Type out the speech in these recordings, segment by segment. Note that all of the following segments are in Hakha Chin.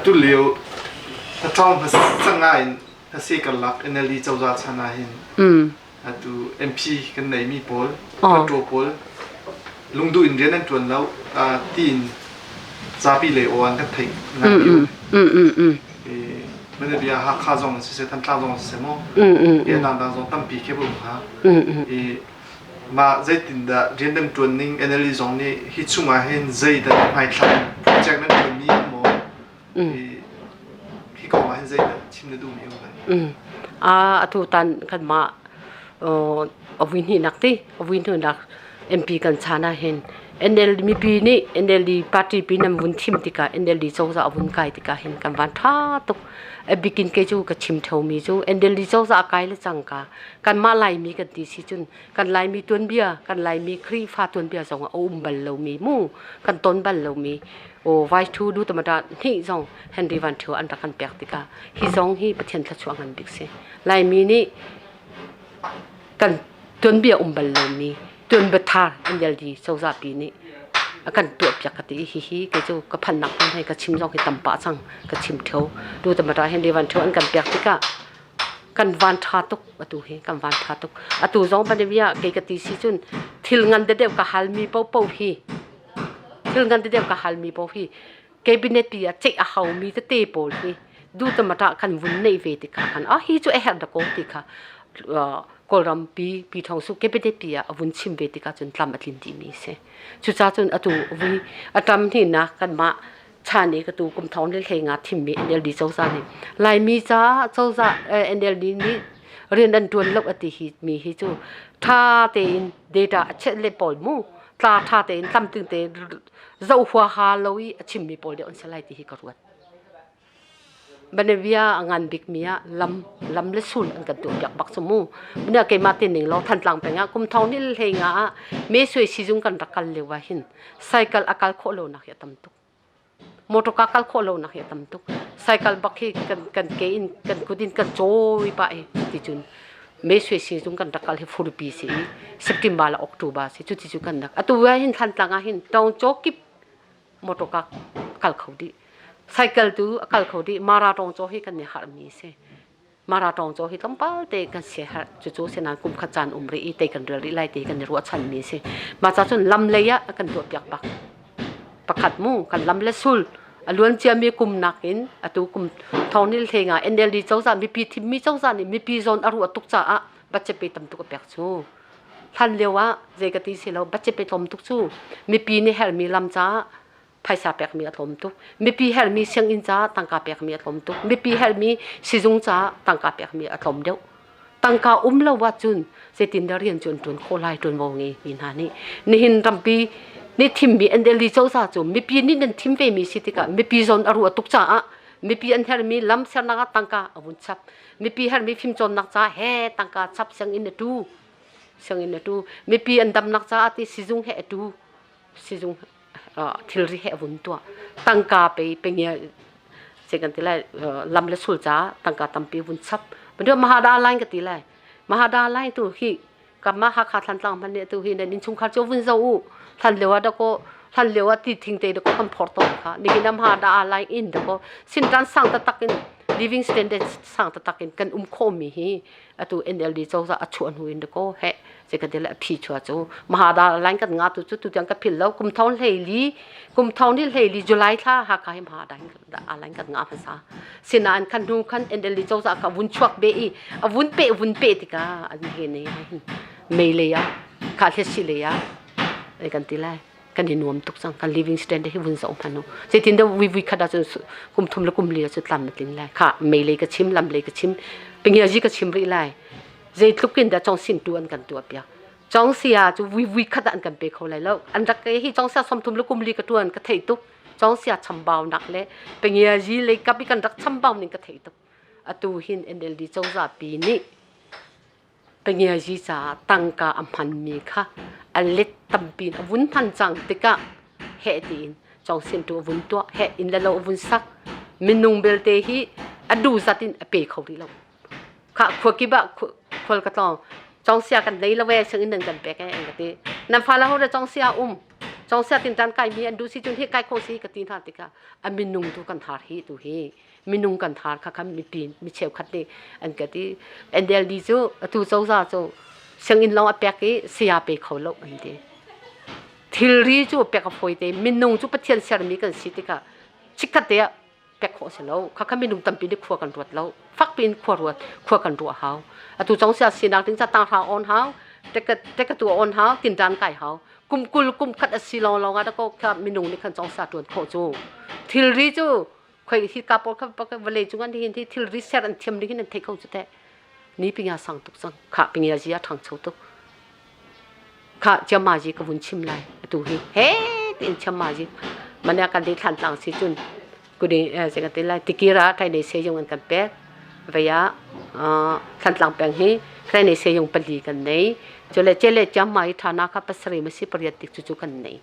Atu lio hnaṭawng hmasanga in hnase karlak NLD cozah chan ah hin atu MP kan neimi pawl, hluttaw pawl lungduh in rian an ṭuan lo tiin zapi lei aw an kan theih ngai lio. Mana bia Hakha zong siseh, Thantlang zong siseh maw, bia dangdang zong tampi khi um hnga. Mah zeitindah rian nan ṭuan ning NLD zong nih hi chungah hin zeidah hmaithlak project nan ṭuanmi maw hi kong ah hin zeidah chim na duhmi um lai? Atu tan kanmah a vui hnihnak ti a vui hnunak MP kan chan ah hin NLD mipi nih NLD party pi nan vun thim tikah NLD cozah a vun kai tikah hin kan van ṭha tuk. A bikin kei cu ka chim ṭheomi cu NLD cozah a kai le cangka kanmah Laimi kan ti si cun kan Laimi tuanbia kan Laimi Khrihfa tuanbia zong ah a um bal lomi mu kan ton bal lomi o vai thu du tamata hnih zong Henry Van Thio an rak kan pek tikah hi zong hi Pathian thluachuah ngan bik si Laimi nih kan tuanbia um bal lomi tuanbia thar NLD cozah pi nih a kan tuah piak ka ti hi hi kei cu ka phannak hmun hei ka chim zong hi tam pah cang ka chim theo tu tamata Henry Van Thio an kan pek tikah kan van ṭha tuk atu hi kan van ṭha tuk atu zong banbia kei ka ti si cun thil ngan deuh ka halmi paohpaoh hi thil ngan deuh ka halmi paoh hi cabinet pi ah ceih a haumi tete pawl hi du tamata kan vun neih ve tikah khan ah hi cu a herh dakaw ti kha Kawlram pi pi thong su cabinet pi ah a vun chim ve tikah cun tlam a tlin dihmi si cucaah cun atu vui a tam hninak kanmah chan i ka tu kum thong le hlei nga thimmi NLD cozah nih Laimi caah cozah NLD nih rian an ṭuan lo a ti hi mi hi cu ṭha tein data a chet le pawl mu tla ṭha tein tlamtling te zoh huaha lo i a chimmi pawl deuh an si lai ti hi ka ruat. Banabia a ngan bikmi ah lam lam le sul an kan tuahpiak bak cu mu. Bania keimah ti ning law Thantlang peng ah kum thong ni hlei nga ah me sui sizung kan rak kal lio ah hin cycle a kal khawh lo nak hi a tam tuk. Motor ka kal khawh lo nak hi a tam tuk. Cycle bak hi kan kan ke in kan kut in kan cawi pah i ti cun me sui sizung kan rak kal hi furpi si i September le October si cu ti cu kan rak atu ah hin Thantlang ah hin tawng caw kip motor ka kal kho dih cycle tu a kal kho dih mara tawng caw hi kan i harh mi si mara tawng caw hi tlawmpal te kan si har cucu sinan kum khat caan um rih i te kan rel rih lai te kan i ruahchan mi si mah ca cun lam lei ah kan tuah piak bak pakhat mu kan lam le sul a luan ciami kum nakin atu kum thonil hle nga NLD cozah mipi thimmi cozah nih mipi zawn a ruah tuk caah budget pe tam tuk a pek cu Hlan lio ah zei ka ti si lo budget pe tlawm tuk cu mipi nih herhmi lam caah phaisa pekmi a tlawm tuk mipi herhmi sianginn caah tangka pekmi a tlawm tuk mipi herhmi sizung caah tangka pekmi a tlawm deuh tangka um lo ahcun zeitindah rian cu an ṭuan khawh lai ṭuanvo ngei mi hna nih nihin rampi nih thimmi NLD cozah cu mipi nih nan thim vemi si tikah mipi zawn a ruah tuk caah mipi an herhmi lam sernak ah tangka a vun chap mipi herhmi fimcawnnak ca he tangka chap sianginn a tu sianginn a tu mipi an damnak caah ti sizung he a tu sizung thilri he a vun tuah tangka pe pengia se kan ti lai lam le sul ca tangka tampi vun chap bandu mahada line ka ti lai mahada line tu hi kama Hakha Thantlang hman nih tu hi nan innchungkhar cu vun zo u hlan lio ah dako hlan lio ah ti thing te dako kan phor tawn kha nihin am ha da line in dako sintan sang taktak in living standard sang taktak in kan um kho mi hi atu NLD cozah a chuah hnu in dako he se kan le phi chua chu mahada line kan nga tu chu tu tiang ka phil lo kum thong hlei li kum thong ni hlei li July thla Hakha hi mahada line kan nga hmasa sinain khan hnu khan NLD cozah kha vun chuak be i a vun pe vun pe tikah an he ne hin mei lei ah kha hle si lei ah ai kan ti lai kan i nuam tuk cang kan living standard hi vun zoh hmanh u zeitin dah vui vui khat ahcun kum thum le kum li cu tlam na tlin lai kha mei lei ka chim lam lei ka chim pengiazi ka chim rih lai zeitluk in dah chong sin tu an kan tuah piak chong sia cu vui vui khat ah an kan pe kho lai lo an rak hi chong sia som thum le kum li ka tuan ka thei tuk chong sia chambau nak le pengiazi lei kap i kan rak chambau ning ka thei tuk atu hin NLD cozah pi nih Pengiazi caah tangka a hmanmi kha a let tampi in a vun hman cang tikah heh tiin cawngsiantu a vun tuah heh inn le lo a vun sak minung belte hi a duh zat in a pe kho rih lo khah khua kip ah khual ka tlawng cawngsia kan nei lo e sangin nan kan pek e an ka ti nan fa la ho da cawngsia um. Cawngsia tinṭan kaimi an duh si cun hi kai khawh si ka ti hna tikah a minung tu kan har hi tu hi minung kan har kha khan mipi mi cheukhat nih an ka ti. NLD cu atu cozah cu sianginn lawng a pek i saya pe kho lo an ti. Thilri cu pek a fawi te minung cu Pathian sermi kan si tikah chikkhat te ah pek khawh a si lo. Khakha minung tampi nih khua kan ruat lo. Fakpi in khua ruat khua kan ruah hau. Atu cong sia sinak ding ca tanghra on hau, tekatu on hau, tinṭan kai hau. Kum 20 kum khat a si lawng lawng ah ko kha minung nih khan cong sa ṭuan khawh cu. Thilri cu khoi hi ka pawl kha vawlei cung an hin hi thilri ser an thiam ding hin an thei kho cu teh. Ni pinga sang tuk cang. Kha pingia ji a ṭhangcho tuk. Kha chiamazi ka vun chim lai atu hi he tiin chiamazi mana kan dei thlan tlang si cun kudi se ka ti lai tikira thai nei se yung an kan pek vaya thlan peng hi thai nei se yung pali kan nei chule chele chiamai thana kha pasari masi pariat tik chu chu kan nei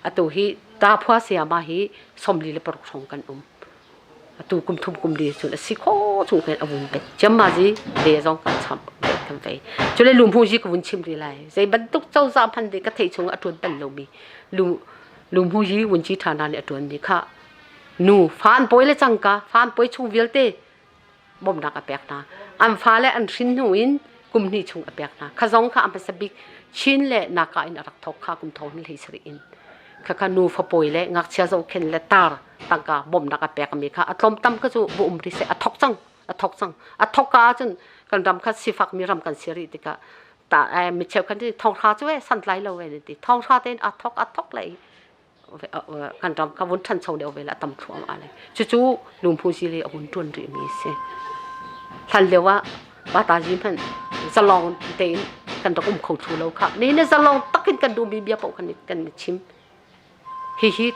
Atu hi taphua sayama hi 46 hrawng kan um. Atu kum thum kum li cun a si kho chung khin a vun bet. Chiamma zi le zong kan cham bet kan vei. Cule lumhu zi ka vun chim rih lai. Zei bantuk cozah hman de ka theih chung a tuan bal lomi lu lumhu zi vun chi tha na nih a tuan mi kha nu fan poi le cangka fan poi chung vialte bawmhnak a pek hna. An fale an hrin hnu in kum hnih chung a pek hna. Kha zong kha a hmasa bik Chin le Naka in a rak thawk kha kum thong hlei sarih in. Khakha nu fapawi le ngakchia zohkhenh le tar tangka bawmhnak a pek mi kha a tlawmtam kha cu bu um ri seh a thok cang a thok cang a thok ka ahcun kan ram kha sifak mi ram kan si rih tikah ta mi cheu khan thonghra cu e santlai lo e ti thonghra tein a thok a thok le kan ram kha vun ṭhancho deuh ve le a tam thluahmah le cucu lungphu zi le a hun ṭuan rihmi a si. Hlan lio ah patazi hmanh zalong tein kan rak um kho thlu lo kha. Nihin ni zalong takin kan duhmi bia paoh kan kan i chim. Hihi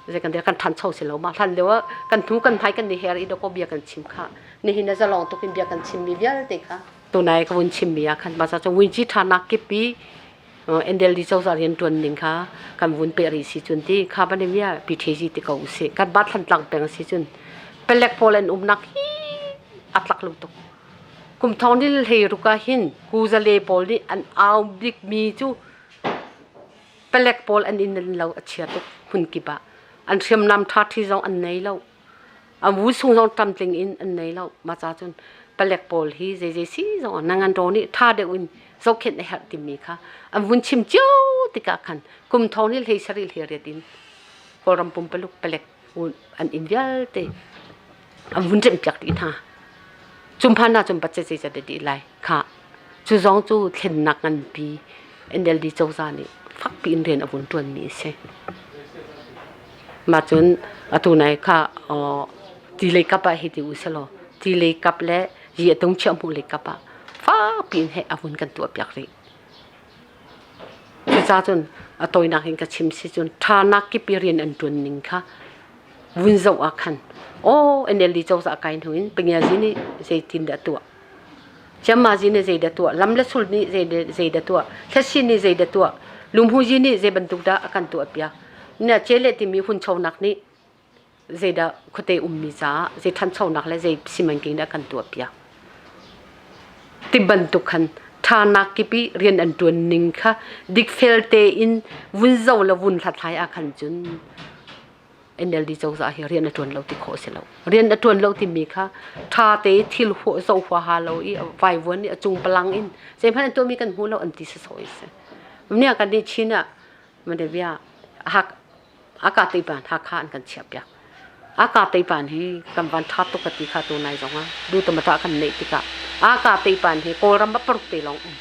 zei kan kan ṭhancho si lo ma hlan lio ah kan hnu kan hmai kan i her i dawkaw bia kan chim kha. Nihin na zalong tukin bia kan chimmi vialte kha tunai ka vun chimmi ah khan masa cu winci ṭhanak kipi NLD cozah rianṭuan ning kha kan vun peh rih si cun ti kha ban in PTG ti ko usih kan bat Thantlang peng si cun palek pawl an umnak hi a tlak lo tuk kum thong ni hlei ruk ah hin kuzale pawl nih an au bik mi cu palek pawl an inn an lo a chia tuk hmun kip ah an hriamnam ṭha ṭhi zong an nei lo An vu sung zong tlamtling in an nei lo. Mah ca cun palek pawl hi zeizei si zong nangan ro nih ṭha deuh in zohkhenh a herh timi kha an vun chim cio tikah khan kum thong ni hlei sarih hlei riat in Kawlram pumpaluk palek an inn vialte an vun remhpiak dih hna. Cumphan ah cun bat zei zei dih lai kha cu zong cu thlennak nganpi NLD cozah nih fakpi in rian a vun ṭuanmi a si. Mah cun atu nai kha ti lei kap ah hei ti u selaw ti lei kap le yi a tung chiah hmuh lei kap ah fakpi in heh a vun kan tuahpiak rih. Cucaah cun a tawinak in ka chim si cun ṭhanak kip i rian an ṭuan ning kha vun zoh ah khan aw NLD cozah kai hnu in Pangiazi nih zeitin dah tuah Ciammazi nih zeidah tuah lam le sul nih zeidah tuah thlasi nih zeidah tuah lumhuzi nih zei bantuk dah a kan tuahpiak nia cele timi hunchonak nih zeidah khuate ummi caah zei ṭhanchonak le zei simanking dah kan tuahpiak ti bantuk khan ṭhanak kip i rian an ṭuan ning kha dikfel tein vun zo le vun hlathlai ah khan cun NLD cozah hi rian a ṭuan lo ti khawh a si lo. Rian a ṭuan lo timi kha ṭha te thil zoh huaha lo i vaivuan i a cung palang in zeihmanh an tuahmi kan hmu lo an ti sawsawh i si. Nia kan nih Chin ah Malaysia hak aka teipan Hakha an kan chiahpiak. Aka teipan hi kan van ṭha tuk ka ti kha tu nai zong ah du tamata kan neih tikah aka teipan hi Kawlram ah paruk te lawng um.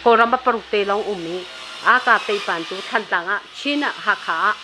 Kawlram ah paruk te lawng um i aka teipan cu Thantlang ah Chin ah Hakha ah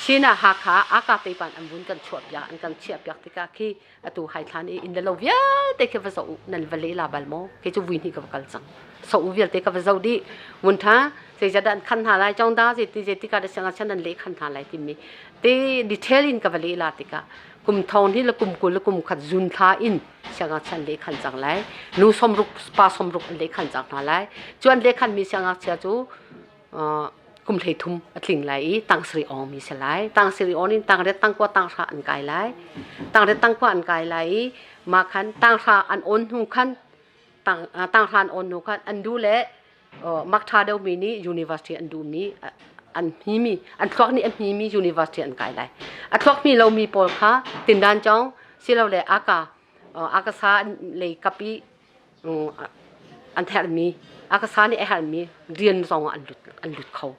Chin ah Hakha aka teipan an vun kan chuahpiak an kan chiahpiak tikah khi atu haithlan i inn le lo vialte khi va zoh u nan va le la bal maw kei cu vui hnih ka va kal cang so u vialte ka va zoh dih vun tha zeizat dah an khan hna lai cong da zeiti zeiti ka da siang ah an leh khan hna lai timi te detail in ka va leh la tikah kum thong hi le kum 20 le kum khat zun thla in siangngakchia an leh khan cang lai nu 60 pa 60 an leh khan cang hna lai cu an leh khan mi siangngakchia cu kum 13 a tling lai i tangsarih awng mi si lai. Tangsarih awn in tangriat tangkua tanghra an kai lai. Tangriat tangkua an kai lai i mah khan tanghra an awn hnu khan tanghra an awn hnu khan an du le Mak ṭha deuhmi nih university an duhmi an hmimi an thluak nih a hmimi university an kai lai. A thluak hmi lomi pawl kha tindan cawng silole aka akasa lei kap i an herhmi akasa nih a herhmi rian zong ah an lut kho.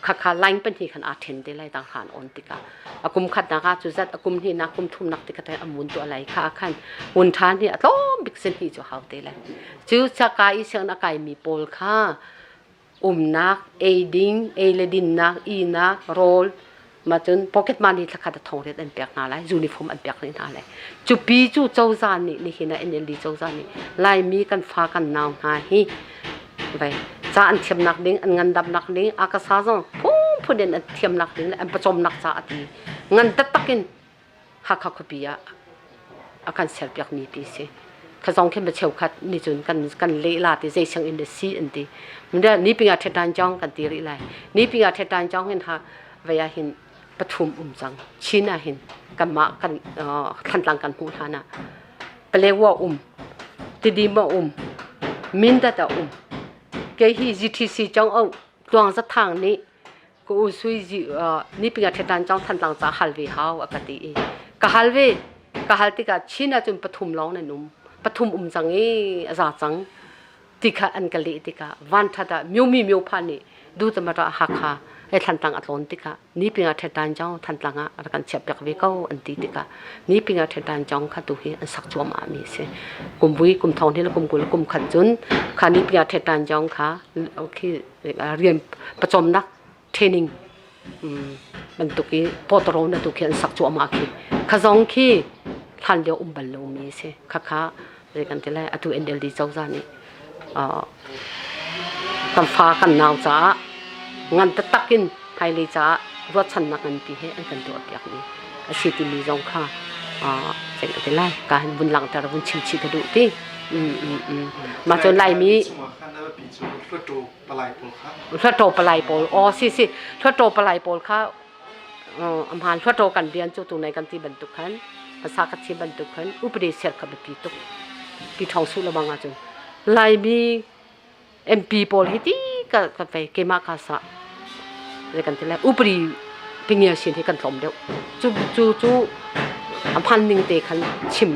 Khakha line pahnih khan aa ṭhen te lai tang han on tikah a kum khatnak ah cu zat a kum hnihnak kum thumnak ti kha a mun tuah lai kha khan hun ṭhan hi a tlawm bik sin hi cu hau te lai. Cu chaka i sianginn a kaimi pawl kha umnak, eiding, ei le dinnak, ihnak, rawl, mah cun pocket money thlakhat a thong riat an pek hna lai, uniform an pek rih hna lai. Cupi cu cozah nih nihin ah NLD cozah nih Laimi kan fa kan nau hna hi vai ca an thiamnak ding, an ngandamnak ding, a ka sa zong phunphun in an thiamnak ding le an pawcawmnak ca a ti ngan taktak in Hakha khuapi ah a kan serpiakmi ti si. Kha zong khin cheukhat nih cun kan kan lehla ti zei sianginn le si an ti. Ni pinga ṭhetan cong kan ti rih lai. Ni pinga ṭhetan cong hin ha vei ah hin pathum um cang. Chin ah hin kanmah kan Thantlang kan hmuh hlan ah Palewa um, Tidim a um, Mindat a um. Kei hi GTC cong au Tluang Zathang nih Ka u Sui zi ni pinga ṭhetan cang Thantlang ca hal ve hau a ka ti i ka hal ve. Ka hal tikah Chin ahcun pathum lawng nan um. Pathum um cang i a za cang. Ti kha an ka leh tikah vanṭhat ah myomi myopha nih dutamara Hakha he Thantlang a tlawn tikah ni pinga ṭhetan cang Thantlang ah rak kan chiahpiak ve ko an ti tikah ni pinga ṭhetan cang kha tu hi an sak cuahmah mi a si. Kum vui kum thong hnih le kum 20 kum khat cun kha ni pinga ṭhetan cang kha khi rian pawcawmnak training bantuk i pawtaro na tu khi an sak cuahmah khi kha zong khi hlan lio um bal lomi a si. Khakha zei kan ti lai atu NLD cozah nih kan fa kan nau caah ngan taktak in hmailei caah ruahchannak nganpi he an kan tuahpiakmi a si timi zong kha zei kan ti lai ka hin vun langhter vun chim chih ka duh ti. Mah cu Laimi Hluttaw palai pawl aw si si hluttaw palai pawl kha amhan hluttaw kan rian cu tunai kan ti bantuk khan hmasa ka chim bantuk khan upadi ser kha biapi tuk pi ṭhawng su lawang ahcun Laimi MP pawl hi ti ka ka vei keimah ka sa zei kan ti lai upadi pingia sin hi kan tlawm deuh cu cu cu a hman ning te khan chim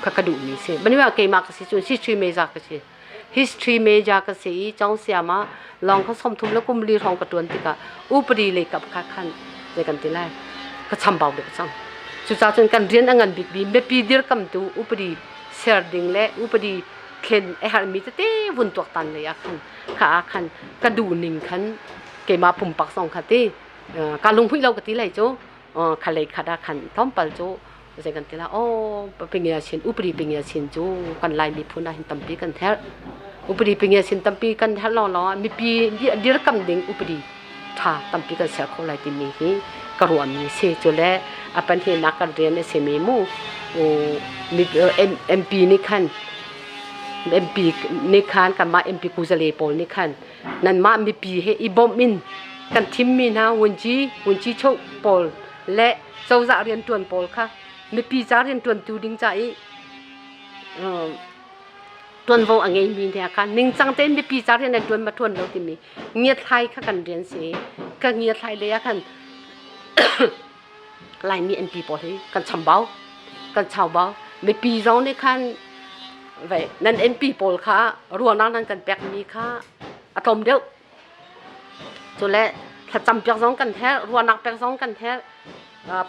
kha ka duhmi si baniwa keimah ka si cun history major ka si History major ka si i cawngsiam ah lawng kha 30 le kum li hrawng ka ṭuan tikah upadi lei kap kha khan zei kan ti lai ka chambau deuh cang. Cucaah cun kan rian a ngan bikmi mipi dirkamtu upadi ser ding le upadi thlen a herhmi tete vun tuaktan lei ah khan kha ah khan ka duh ning khan keimah pumpak zong kha ti ka lunghmuih lo ka ti lai cu kha lei khat ah khan tlawmpal cu zei kan ti la oh pingia sin upadi pingia sin cu kan lai miphun ah hin tampi kan herh upadi pingia sin tampi kan herh lawng lawng ah mipi dirkam ding upadi tha tampi kan ser kho lai timi hi ka ruahmi si cu le apan hi nak kan rian a simi mu MP nih khan MP nih khan kanmah MP kuzale pawl nih khan nanmah mipi he i bawmh in kan thimmi hna wunci wunci chok pawl le cozah rianṭuan pawl kha mipi ca rianṭuantu ding ca i ṭuanvo a ngeimi hna kha ningcang tein mipi ca rian an ṭuan ma ṭuan lo timi ngiathlai kha kan rian si. Ka ngiathlai lei ah khan Laimi MP pawl hi kan chambau, kan chaubau. Mipi zong nih khan vei nan MP pawl kha ruahnak nan kan pekmi kha a tlawm deuh. Cule thlacam piak zong kan herh, ruahnak pek zong kan herh.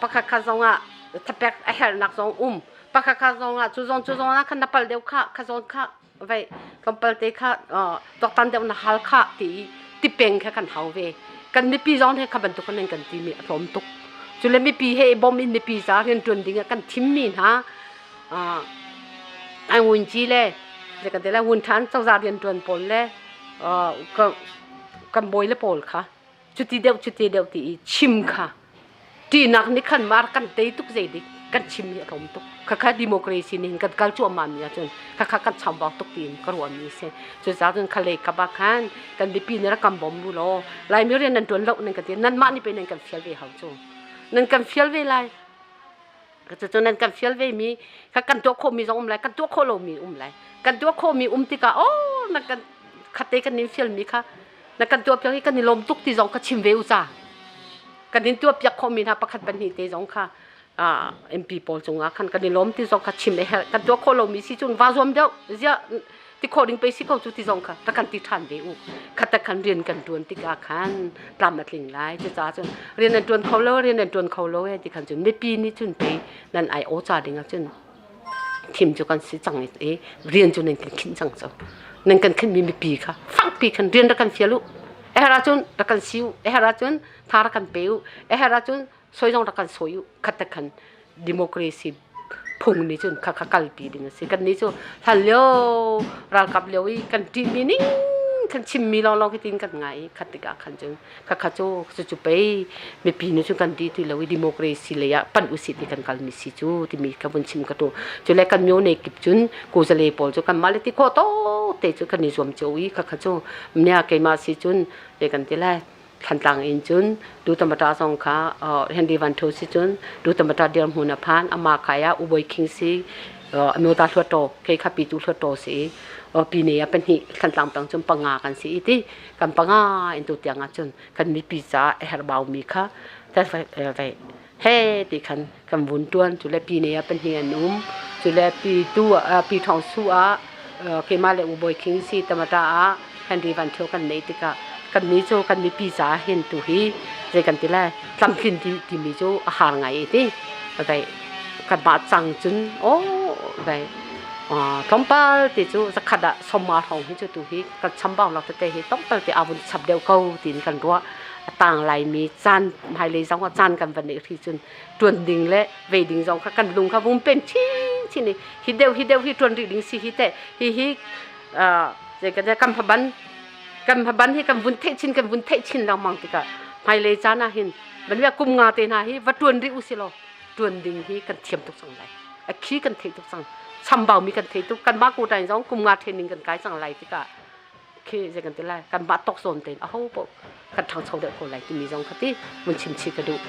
Pakhat khat zong ah thapek a herhnak zong um. Pakhat khat zong ah cu zong cu zong ah khan na pal deuh kha, kha zawn kha vei tlawmpal te kha tuaktan deuh na hal kha ti ti peng kha kan hau ve. Kan mipi zong he kha bantuk in kan ti mi a tlawm tuk. Cule mipi he i bawm in mipi ca rianṭuan ding ah kan thimmi hna ai ngun ci le zei kan ti lai ngun ṭhan cozah rianṭuan pawl le kan bawi le pawl kha cuti deuh cuti deuh ti i chim kha ṭihnak nih khan mar kan tei tuk zei dik kan chim hi a tlawm tuk khakha democracy nih kan kal cuahmah mi ahcun khakha kan chambau tuk tiin ka ruahmi si cucaah cun khalei kap ah khan kan mipi nih rak kan bawm lu law Laimi rian nan ṭuan lo nan kan ti nanmah nih pei nan kan fial ve hau cu nan kan fial ve lai Cucu nan kan fial ve mi kha kan tuah khawhmi zong um lai, kan tuah khawh lomi um lai. Kan tuah khawhmi um tikah oh nan kan Khatte kan in fialmi kha na kan tuahpiak i kan i lawm tuk ti zong kha chim ve u ca. Kan in tuahpiak khawhmi hna pakhat pahnih te zong kha MP pawl cungah khan kan i lawm ti zong kha chim a herh. Kan tuah khawh lomi si cun va zuam deuh. Ziah ti khawh ding pei si ko cu ti zong kha rak kan ti ṭhan ve u. Khatte khan rian kan ṭuan tikah khan tlam a tling lai. Cucaah cun rian an ṭuan kho lo, rian an ṭuan kho lo e ti khan cun mipi nih cun pei nan ai aw ca ding ah cun thim cu kan si cang i rian cu nan kan khinh cang cu. Nan kan khinhmi mipi kha fakpi khan rian rak kan fial u. A herh ahcun rak kan si u. A herh ahcun tha rak kan pe u. A herh ahcun soi zong rak kan sawi u. Khat khan democracy phung nih cun khakha kalpi ding a si. Kannih cu hlan lio ralkap lio i kan ṭihmi ning kan chimmi lawnglawng hi tin kan ngai i khat tikah khan cun khakha cu cucu pei mipi nih cun kan ti ti lo i democracy lei ah panh usih ti kan kalmi si cu timi ka vun chim ka tu. Cule kan myo ne kip cun kuzale pawl cu kanmah le ti khawh tawk te cu kan i zuam cio i khakha cu mnia keimah si cun te kan ti lai. Thantlang in cun Dutamata zong kha Henry Van Thio si cun Dutamata dirhmun a phan amah kai ah U Bawi Khing si Amyota Hluttaw kei kha Pitu Hluttaw si i pine ah pahnih Thantlang peng cun panga kan si i ti kan panga in tu tiang ah cun kan mipi caah a herhbau mi kha he ti khan kan vun tuan cu le pine ah pahnih an um cu le pi tu pi Thawng Su ah keimah le U Bawi Khing si tamata ah Henry Van Thio kan neih tikah kan ni cu kan mipi caah hin tu hi zei kan ti lai tlamtlin ti timi cu a har ngai i ti vai kanmah cang cun aw vai tlawmpal ti cu zakhat ah sawma hrawng hi cu tu hi kan chambau nak tete hi tlawmpal te aa vun chap deuh ko tiin kan ruah. A tang laimi caan hmailei zong ah caan kan van neih hri cun ṭuan ding le vei ding zong kha kan lung kha vung pem chinchin i hi deuh hi deuh hi ṭuan rih ding si hi teh hi hi zei kan kan phaban kan phaban hi kan vun theih chin kan vun theih chin lengmang tikah hmailei caan ah hin van bia kum nga te hna hi va ṭuan rih u si law ṭuan ding hi kan thiam tuk cang lai. A khi kan theih tuk cang, chambau mi kan thei tuk. Kanmah ko tain zong kum nga training kan kai cang lai tikah khi zei kan ti lai, kanmah tawk zawn tein aho paoh kan ṭhangcho deuh ko lai timi zong kha ti mun chim chih ka duh.